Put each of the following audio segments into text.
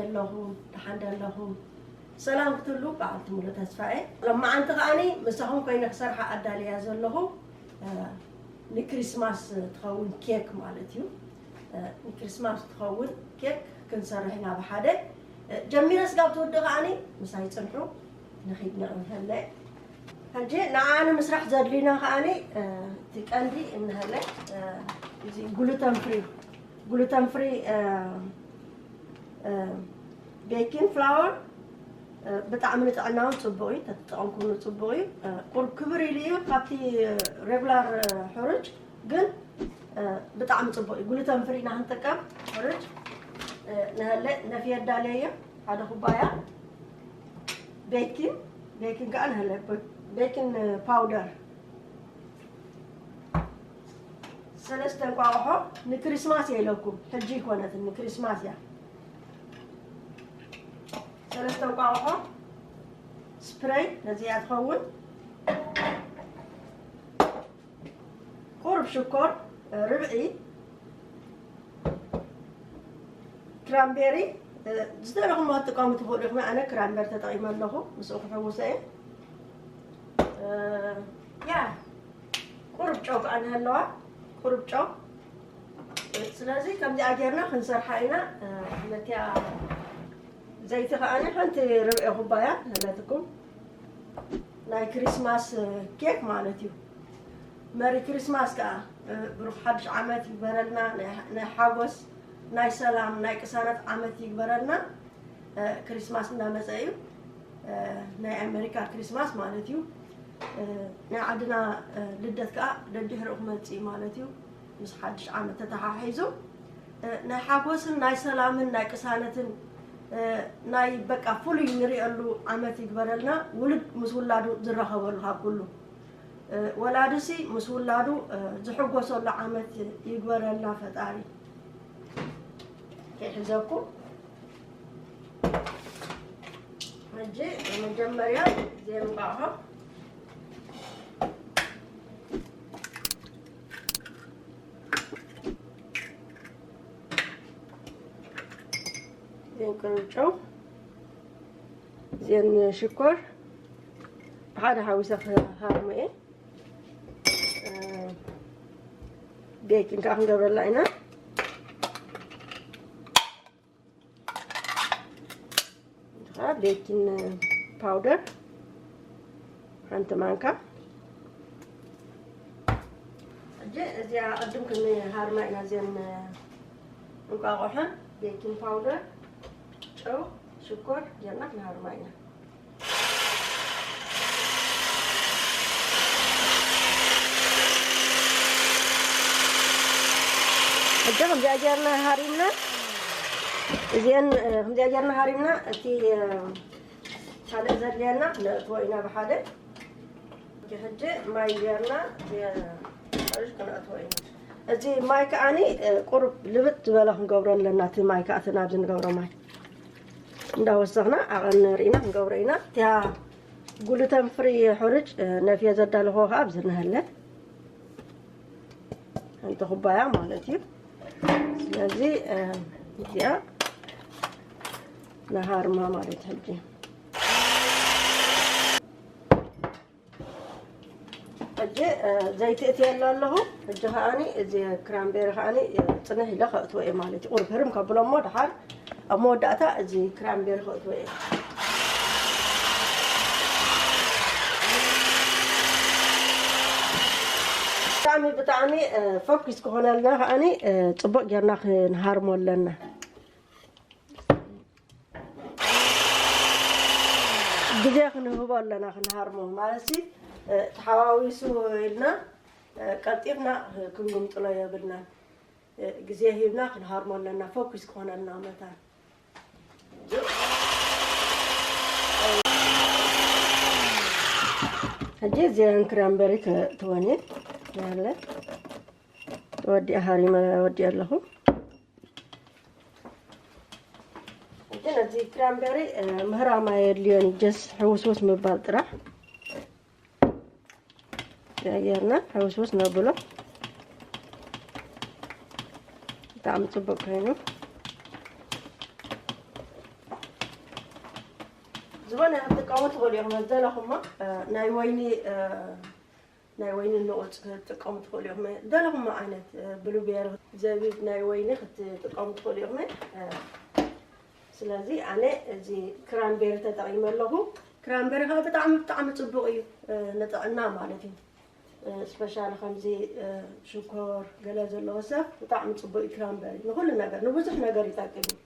ኣለኹም፣ ደሓን ዶ ኣለኹም? ሰላም ክትብሉ በዓልቲ ሙሉ ተስፋ እየ። ሎማዓንቲ ከኣኒ ምሳኹም ኮይነ ክሰርሓ ኣዳልያ ዘለኹ፣ እ፣ ንክሪስማስ ትኸውን ኬክ ማለት እዩ። እ፣ ንክሪስማስ ትኸውን ኬክ ክንሰርሕ ኢና ብሓደ። እ፣ ጀሚረ ስጋብ ትውድእ ከኣኒ ምሳይ ጽንሑ፣ ንኺድ ንዕንፈለ። ሕጂ ንዓኣ ንምስራሕ ዘድልዩና ከኣኒ፣ እ፣ እቲ ቀንዲ እንሀለ፣ እ፣ እዚ ግሉተን ፍሪ፣ ግሉተን ፍሪ፣ እ፣ እ፣ ቤኪንግ ፍላወር፣ እ፣ ብጣዕሚ ንጥዕና እውን ጽቡቕ እዩ፣ ተተጠቐምኩሉ ጽቡቕ እዩ። እ፣ ቁሩብ ክብር ኢሉ እዩ ካብቲ ሬጉላር፣ እ፣ ሕሩጭ፣ ግን፣ እ፣ ብጣዕሚ ጽቡቕ እዩ። ግሉተን ፍሪ ኢና ክንጥቀም፣ ሕሩጭ፣ እ፣ ንሀለ ነፍየ ኣዳልየዮ፣ ሓደ ኩባያ ቤኪን፣ ቤኪን ከኣ ንሀለ፣ ቤኪን ፓውደር፣ ሰለስተ እንቋቑሖ፣ ንክሪስማስ እየ ኢለኩም፣ ሕጂ ኣይኮነትን፣ ንክሪስማስ እያ። ሰለስተ እንቋቑሖ ስፕሬይ ነዚኣ ትኸውን። ቁሩብ ሽኮር፣ ርብዒ ክራምቤሪ፣ ዝደለኹሞ ክትጥቀሙ ትኽእሉ ኢኹም። ኣነ ክራምቤሪ ተጠቒመ ኣለኹ፣ ምስኡ ክሕውሶ እየ። ያ፣ ቁሩብ ጨው ከኣ ንሃለዋ፣ ቁሩብ ጨው። ስለዚ ከምዚኣ ጌርና ክንሰርሓ ኢና። ነቲኣ ዘይቲ ከኣ ሓንቲ ርብዒ ኩባያ ንህለትኩም። ናይ ክሪስማስ ኬክ ማለት እዩ። መሪ ክሪስማስ ከኣ፣ እ፣ ብሩኽ ሓድሽ ዓመት ይግበረልና። ናይ፣ ናይ ሓጎስ፣ ናይ ሰላም፣ ናይ ቅሳነት ዓመት ይግበረልና። እ፣ ክሪስማስ እናመጸ እዩ። እ፣ ናይ ኣሜሪካ ክሪስማስ ማለት እዩ። እ፣ ናይ ዓድና፣ እ፣ ልደት ከኣ ደድሕሪኡ ክመጽእ እዩ ማለት እዩ። ምስ ሓድሽ ዓመት ተተሓሒዙ፣ እ፣ ናይ ሓጎስን ናይ ሰላምን ናይ ቅሳነትን፣ እ፣ ናይ በቃ ፍሉይ ንሪኤሉ ዓመት ይግበረልና። ውሉድ ምስ ውላዱ ዝራኸበሉ ካብ ኩሉ፣ እ፣ ወላዲሲ ምስ ውላዱ፣ እ፣ ዝሕጎሰሉ ዓመት ይግበረልና ፈጣሪ። ይሕዘኩም። ሕጂ መጀመርያ ዜንባዖ ዜን ቅርንጨው፣ ዜን ሽኮር ብሓደ ሓዊሰ ክሃርሞ እየ። እ፣ ቤኪንግ ከዓ ክንገብረላ ኢና። ከዓ ቤኪንግ ፓውደር ሓንቲ ማንካ። ሕጂ እዚኣ ቅድም ክንሃርማ ኢና፣ እዚአን እንቋቑሖ፣ ቤኪንግ ፓውደር፣ ጨው፣ ሽኮር ጌርና ክንሃርማ ኢና። ሕጂ ከምዚኣ ጌርና ሃሪምና፣ እዚአን፣ እ፣ ከምዚኣ ጌርና ሃሪምና፣ እቲ፣ እ፣ ካልእ ዘድልየና ነእትዎ ኢና ብሓደ። ሕጂ ማይ ጌርና፣ የ-፣ ሕርሽ ክነእትዎ ኢና። እዚ ማይ ከኣኒ፣ እ፣ ቁሩብ ልብጥ ዝበለ ክንገብሮ ኣለና። እቲ ማይ ከኣ እቲ ናብዚ ንገብሮ ማይ እንዳወሰኽና ዓቐን ርኢና ክንገብሮ ኢና። እቲያ ግሉተን ፍሪ ሕርጭ፣ እ፣ ነፍየ ዘዳለኽዎ ከኣ ኣብዚ ንሃለ። ሓንቲ ኩባያ ማለት እዩ። ስለዚ፣ እ፣ እዚኣ ንሃርማ ማለት ሕጂ። ሕጂ፣ እ፣ ዘይቲ እትየላ ኣለኹ። ሕጂ ከኣኒ እዚ ክራምቤሪ ከኣኒ፣ እ፣ ጽንሕ ኢለ ከእትዎ እየ ማለት እዩ። ቁሩብ ህርም ከብሎ እሞ ደሓር ኣብ መወዳእታ እዚ ክራምቤሪ ከእትዎ እየ። ብጣዕሚ፣ ብጣዕሚ፣ እ፣ ፈኩስ ክኾነልና ከኣኒ፣ እ፣ ጽቡቕ ጌርና ክንሃርሞ ኣለና። ግዜ ክንህቦ ኣለና ክንሃርሞ። ማለትሲ፣ እ፣ ተሓዋዊሱ ኢልና፣ እ፣ ቀልጢፍና ክንግምጥሎ የብልናን። እ፣ ግዜ ሂብና ክንሃርሞ ኣለና፣ ፈኩስ ክኾነልና መታን። ሕጂ እዚአን ክራምበሪ ከእትወን እየ። ያለ ተወዲኣ ሃሪመ ወዲአ ኣለኹ። ሕጂ ነዚ ክራምበሪ፣ እ፣ ምህራም ኣየድልዮን እዩ፣ ጀስ ሕውስውስ ምባል ጥራሕ። ጌርና ሕውስውስ ነብሎ። ብጣዕሚ ጽቡቅ ኮይኑ። ዝኾነ ክትጥቀሙ ትኽእሉ ኢኹም። ዝደለኹሞ፣ እ፣ ናይ ወይኒ፣ እ፣ ናይ ወይኒ ንቑጽ ክትጥቀሙ ትኽእሉ ኢኹም። ዝደለኹሞ ዓይነት፣ እ፣ ብሉቤሪ፣ ዘቢብ ናይ ወይኒ ክትጥቀሙ ትኽእሉ ኢኹም። እ፣ ስለዚ ኣነ እዚ ክራንቤሪ ተጠቒመ ኣለኹ። ክራንቤሪ ከዓ ብጣዕሚ፣ ብጣዕሚ ጽቡቕ እዩ፣ እ፣ ንጥዕና ማለት እዩ። እ፣ ስፔሻሊ ከምዚ፣ እ፣ ሽኮር ገለ ዘለዎ ሰብ ብጣዕሚ ጽቡቕ እዩ ክራንበሪ። ንኹሉ ነገር፣ ንብዙሕ ነገር ይጠቅም እዩ።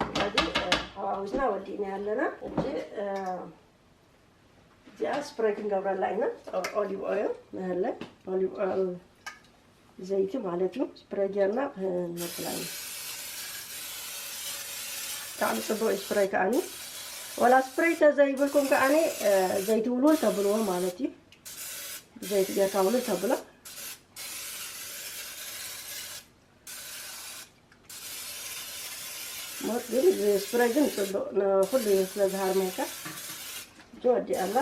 ስለዚ፣ እ፣ ሓዋዊስና ወዲእና ኣለና። ሕጂ፣ እ፣ እዚኣ ስፕሬይ ክንገብረላ ኢና። ኦ-፣ ኦሊቭ ኦይል ንሃለ፣ ኦሊቭ ኦይል ዘይቲ ማለት እዩ። ስፕሬይ ጌርና ክነብላ ኢና። ብጣዕሚ ጽቡቕ እዩ ስፕሬይ ከኣኒ። ወላ ስፕሬይ ተዘይብልኩም ከኣኒ፣ እ፣ ዘይቲ ውልውል ተብልዎ ማለት እዩ። ዘይቲ ጌርካ ውልውል ተብሎ። ሞት ግን፣ እዚ ስፕሬይ ግን ጽቡቕ ንኹሉ እዩ ስለ ዝሃርመካ። ሕጂ ወዲኣ ኣላ።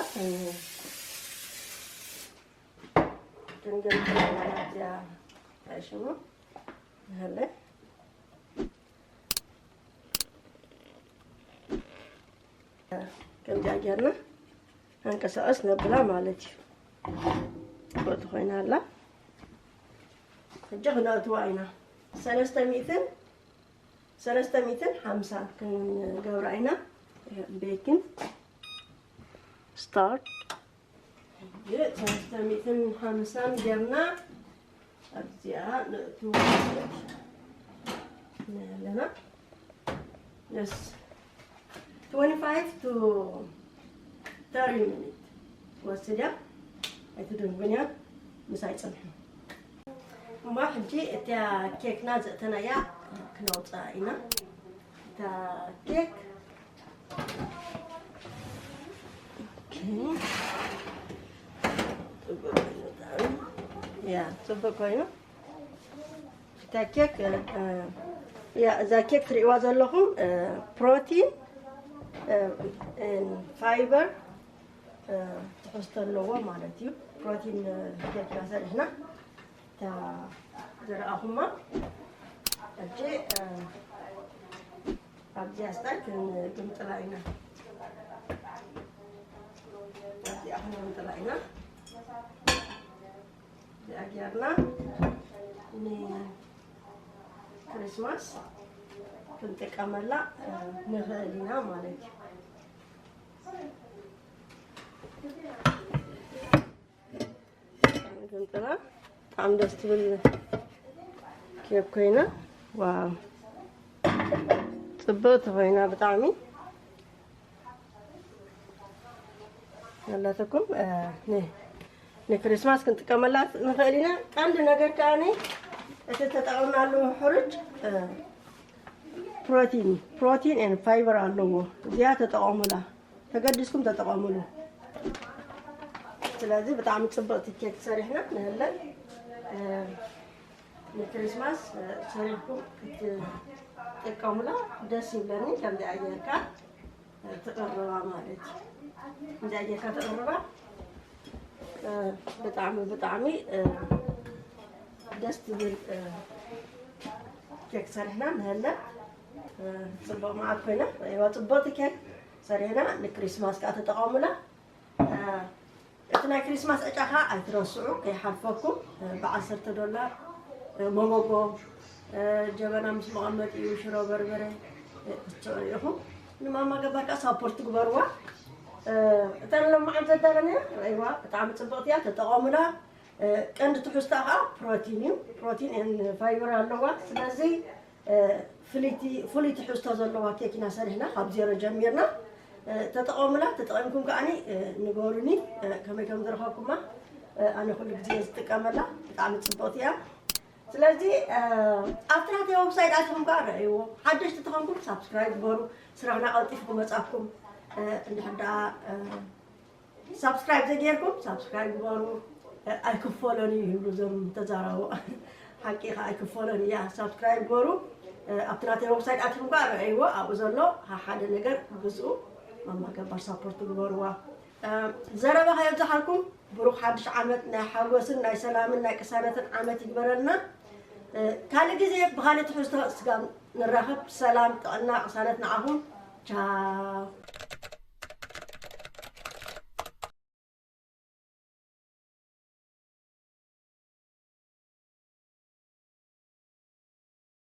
ድንገት እዚኣ ሽሙ ይሃለ። ከምዚኣ ጌርና ኣንቀሳቐስ ነብላ ማለት እዩ። ጽብቕቲ ኮይና ኣላ። ሕጂ ክነእትዋ ኢና። ሰለስተ ሚእትን፣ ሰለስተ ሚእትን ሓምሳ ክንገብራ ኢና። ቤኪን ስታርች። ሰለስተ ሚእትን ሓምሳን ጌርና ኣብዚኣ ነእትዋ ማለት እዩ። ንለና። Yes. Twenty-five to thirty minutes ወስድ እያ። ኣይትደንጉን እያ። ምሳይ ጽንሑ። እሞ ሕጂ እታ ኬክና ዘእተናያ ክነውፅኣ ኢና። እታ ኬክ ኦኬ። ጽቡቅ ኮይኑ። ያ፣ ጽቡቅ ኮይኑ። እታ ኬክ፣ እ፣ ያ፣ እዛ ኬክ ትርእይዋ ዘለኹም፣ እ፣ ፕሮቲን፣ እ፣ ን ፋይበር፣ እ፣ ትሕዝቶ ኣለዎ ማለት እዩ። ፕሮቲን፣ እ፣ ኬክ ኢና ሰሪሕና። እታ ዝረኣኹማ፣ ሕጂ፣ እ፣ ኣብዚኣ ስታይ ክንግምጥላ ኢና። ኣብዚኣ ክንግምጥላ ኢና። እዚኣ ጌርና ንክሪስማስ ክንጥቀመላ፣ እ፣ ንኽእል ኢና ማለት እዩ። ገንጥላ ብጣዕሚ ደስ ትብል ኬክ ኮይና፣ ዋው፣ ጽብቕቲ ኮይና ብጣዕሚ። ኣለትኩም፣ እ፣ ን-፣ ንክሪስማስ ክንጥቀመላ ንኽእል ኢና። ቀንዲ ነገር ከኣ እቲ ተጠቐምናሉ ሕሩጭ፣ እ፣ ፕሮቲን፣ ፕሮቲን ኤንድ ፋይበር ኣለዎ። እዚኣ ተጠቐሙላ። ተገዲስኩም ተጠቐሙሉ። ስለዚ ብጣዕሚ ጽብቕቲ ኬክ ሰሪሕና ንህለን፣ እ፣ ንክሪስማስ፣ እ፣ ሰሪሕኩም ክትጥቀሙላ ደስ ይብለኒ። ከምዚኣ ጌርካ፣ እ፣ ትቕርባ ማለት እዩ። ከምዚኣ ጌርካ ትቕርባ፣ እ፣ ብጣዕሚ፣ ብጣዕሚ፣ እ፣ ደስ ትብል፣ እ፣ ኬክ ሰሪሕና ንህለን፣ እ፣ ጽቡቕ መዓት ኮይና፣ እዋ ጽብቕቲ ኬክ ሰሪሕና ንክሪስማስ ከኣ ተጠቐሙላ። እ፣ እቲ ናይ ክሪስማስ ዕጫ ከኣ ኣይትረስዑ፣ ከይሓልፈኩም። እ፣ ብዓሰርተ ዶላር፣ እ፣ መጎጎ፣ እ፣ ጀበና ምስ መቐመጢኡ ሽሮ በርበረ፣ እ፣ ክትስዕሩ ኢኹም። ንማማ ገባር ከኣ ሳፖርት ግበርዋ። እ፣ እተን ሎማዓንቲ ዘዳለናያ፣ ረእይዋ፣ ብጣዕሚ ጽብቕቲ እያ፣ ተጠቐሙላ። እ፣ ቀንዲ ትሕዝታ ከኣ ፕሮቲን እዩ። ፕሮቲን ኤን ፋይበር ኣለዋ። ስለዚ እ፣ ፍልይቲ፣ ፍሉይ ትሕዝቶ ዘለዋ ኬክ ኢና ሰሪሕና፣ ካብ ዜሮ ጀሚርና። እ፣ ተጠቐሙላ፣ ተጠቒምኩም ከኣኒ፣ እ፣ ንገሩኒ፣ እ፣ ከመይ ከም ዝረኸብኩማ። እ፣ ኣነ ኩሉ ግዜ ዝጥቀመላ፣ ብጣዕሚ ጽብቕቲ እያ። ስለዚ፣ እ፣ ኣብቲ ናተይ ዌብሳይት ኣቲኹም ከኣ ረኣይዎ። ሓደሽቲ ተኾንኩም ሳብስክራይብ ግበሩ፣ ስራሕና ቀልጢፉ ክመጻኩም፣ እ፣ እንድሕር ደኣ፣ እ፣ ሳብስክራይብ ዘይጌርኩም ሳብስክራይብ ግበሩ። ኣይክፈሎን እዩ ይብሉ እዞም ተዛረቡ። ሓቂ ኢኻ፣ ኣይክፈሎን እያ። ሳብስክራይብ ግበሩ። ኣብቲ ናተይ ዌብሳይት ኣቲኹም ከኣ ረኣይዎ፣ ኣብኡ ዘሎ ሓደ ነገር ግዝኡ። ማማ ገባር ሳፖርት ግበርዋ። ዘረባ ከየብዝሓልኩም፣ ብሩኽ ሓድሽ ዓመት ናይ ሓጎስን ናይ ሰላምን ናይ ቅሳነትን ዓመት ይግበረልና። ካልእ ግዜ ብኻልእ ትሕዝቶ ስጋብ ንራኸብ፣ ሰላም፣ ጥዕና፣ ቅሳነት ንዓኹም። ቻው።